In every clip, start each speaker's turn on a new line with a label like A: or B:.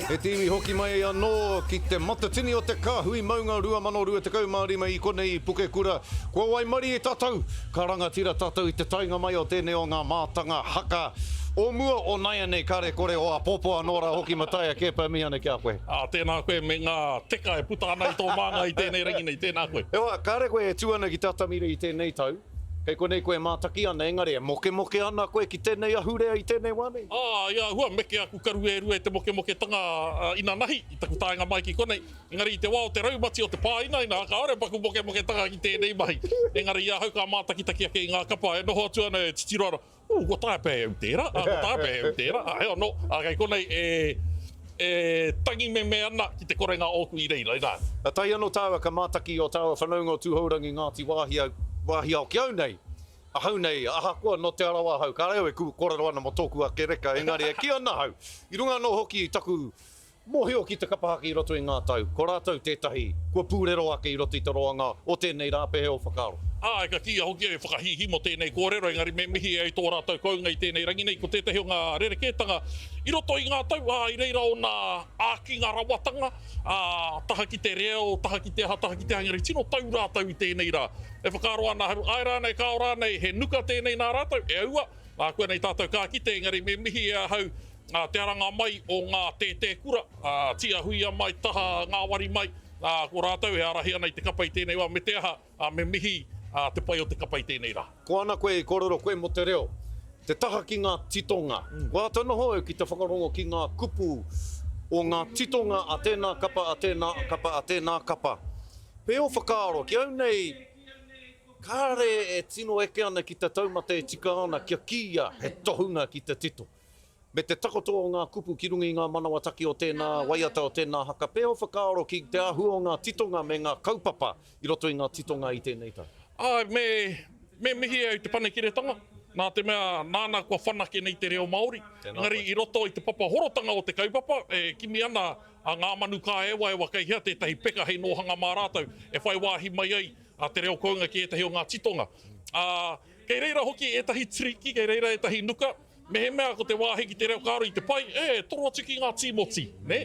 A: E te iwi hoki mai anō ki te Matatini o te Kāhui Maunga 2025 i konei i Pukekura. Kua waimarie tātou, ka rangatira tātou i te taenga mai o tēnei o ngā mātanga haka o mua o nāianei kare kore o āpōpō anō rā hoki Mataia Keepa e mihi ana ki a koe.
B: Ā, tēnā koe me ngā teka e puta ana i tō māngai i tēnei rangi nei, tēnā koe.
A: E hoa, kare koe e tū ana ki te atamira i tēnei tau, kei konei koe e mātaki ana, engari e mokemoke ana koe ki tēnei ahurea i tēnei wā nei?
B: Ā, i āhua meke aku karuerue te mokemoketanga inanahi i taku taenga mai ki konei. Engari i te wā o te raumati o te pāinaina, kāore paku mokemoketanga ki tēnei mahi. Engari i ahau ka mātakitaki ake i ngā kapa e noho atu ana e titiro ana, Ū, kua taea pea e au tērā, ā, kua taea pea e au tērā, ā, heoi anō, ā, kei konei e, e tangi meme ana ki te korenga ōku i reira, inā.
A: Tahi anō tāua ka mātaki i ō tāua whanaunga o Tūhourangi Ngāti Wāhiau, Wāhiao ki au nei, Ahau nei, ahakoa nō Te Arawa ahau, kāre au e kōrero ana mō tōku ake reka, engari e kī ana ahau, i runga anō hoki i taku mōhio ki te kapa haka i roto i ngā tau, ko rātou tētahi kua pūrero ake i roto i te roanga o tēnei rā pēhea ō whakaaro?
B: Āe, ka kīia hoki au e whakahīhī mō tēnei kōrero, engari me mihi e ai tō rātou kounga i tēnei rangi nei, ko tētahi o ngā rerekētanga i roto i ngā tau, ā, i reira ōna ākinga rawatanga, ā, taha ki te reo, taha ki te aha, taha ki te aha, engari tino tau rātou i tēnei rā. E whakaaro ana ahau, āe rānei, kāo rānei, he nuka tēnei nā rātou? E aua, ākuanei tātou ka kite, engari me mihi e ahau te aranga mai o ngā tētē kura, tīahuia mai, taha ngāwari mai, ko rātou e ārahi ana i te kapa i tēnei wā, me te aha, me mihi te pai o te kapa i tēnei rā.
A: Ko ana koe i kōrero koe mō te reo, te taha ki ngā titonga. Kua āta noho au ki te whakarongo ki ngā kupu o ngā titonga a tēnā kapa, a tēnā kapa, a tēnā kapa. Me ō whakaaro, ki au nei, kāre e tino eke ana ki te taumata e tika ana kia kīia he tohunga ki te tito. Me te takoto o ngā kupu ki runga i ngā manawataki o tēnā waiata, o tēnā haka. Pēhea ō whakaaro ki te āhua o ngā titonga me ngā kaupapa i roto i ngā titonga i tēnei tau?
B: Āe, me, me mihi au i te panekiretanga, nā te mea nāna kua whanake nei te reo Māori. Engari i roto i te papahorotanga o te kaupapa, e kimi ana A ngā manu kāewaewa kei hea tētahi peka hei nōhanga mā rātou e whai wāhi mai ai a te reo kounga ki ētahi o ngā titonga. Ā, kei reira hoki ētahi tiriki, kei reira ētahi nuka, mehemea ko te wāhi ki te reo kāore i te pai, e, toro atu ki ngā tīmoti, nē?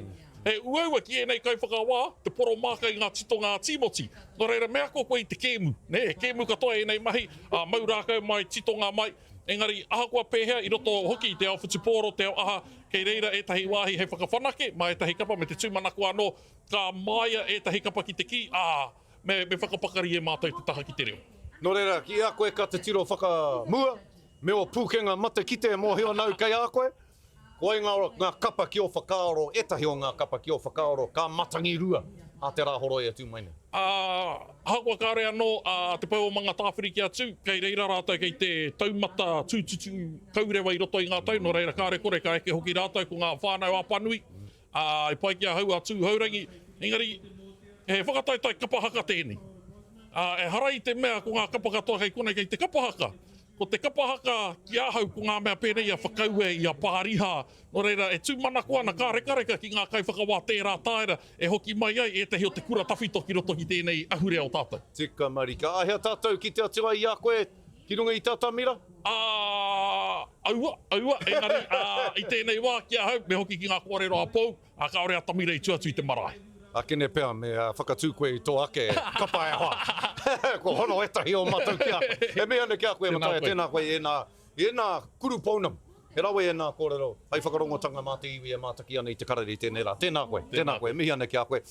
B: He uaua ki ēnei kaiwhakawā te poromāka i ngā titonga a Tīmoti. Nō reira, me ako koe i te kēmu, nē? He kēmu katoa ēnei mahi, ā, mau rākau mai, titonga mai, engari ahakoa pēhea i roto hoki i te ao whutupōro, te ao aha, Kei reira ētahi wāhi hei whakawhanake mā ētahi kapa me te tūmanako anō ka māia ētahi kapa ki te kī, ā, me, me whakapakari e mātou te taha ki te reo.
A: Nō reira, ki a koe ka titiro whakamua, me ō pūkenga matakite e mōhio ana au kei a koe, ko wai ngā, ngā kapa ki ō whakaaro, ētahi o ngā kapa ki ō whakaaro ka matangirua ā te Rāhoroi e tū mai nei?
B: Ā, ahakoa kāore anō a Te Pou o Mangatāwhiri kia tū, kei reira rātou kei te taumata tūtutu kaurewa i roto i ngā tau, nō reira kāore kore ka eke hoki rātou ko ngā whānau Apanui, ā, i pai ki ahau a Tūhourangi, engari he whakataetae kapa haka tēnei. Ā, ehara i te mea ko ngā kapa katoa kei konei kei te kapa haka. Ko te kapa haka ki ahau ko ngā mea pēnei i a Whakaue, i a Pāriha, nō reira e tūmanako ana ka rekareka ki ngā kaiwhakawā tērā taera e hoki mai ai ētahi o te kura tawhito ki roto ki tēnei ahurea o tātou.
A: Tika marika. Āhea tātou kite atu ai i a koe ki runga i te atamira?
B: Ā, aua, aua, engari, ā, i tēnei wā ki ahau me hoki ki ngā kōrero a Pou, Ā, kāore a Tamira i tū atu i te marae.
A: Akene pea me whakatū koe i tō ake kapa e hoa. Kua hono ētahi o mātou ki a koe. E mihi ana ki a koe Mataia, tēnā koe i ēnā, i ēnā kuru pounamu. He rawe ēnā kōrero hai whakarongotanga mā te iwi e mātaki ana i te karere i tēnei rā. Tēnā koe, tēnā koe, e mihi ana ki a koe.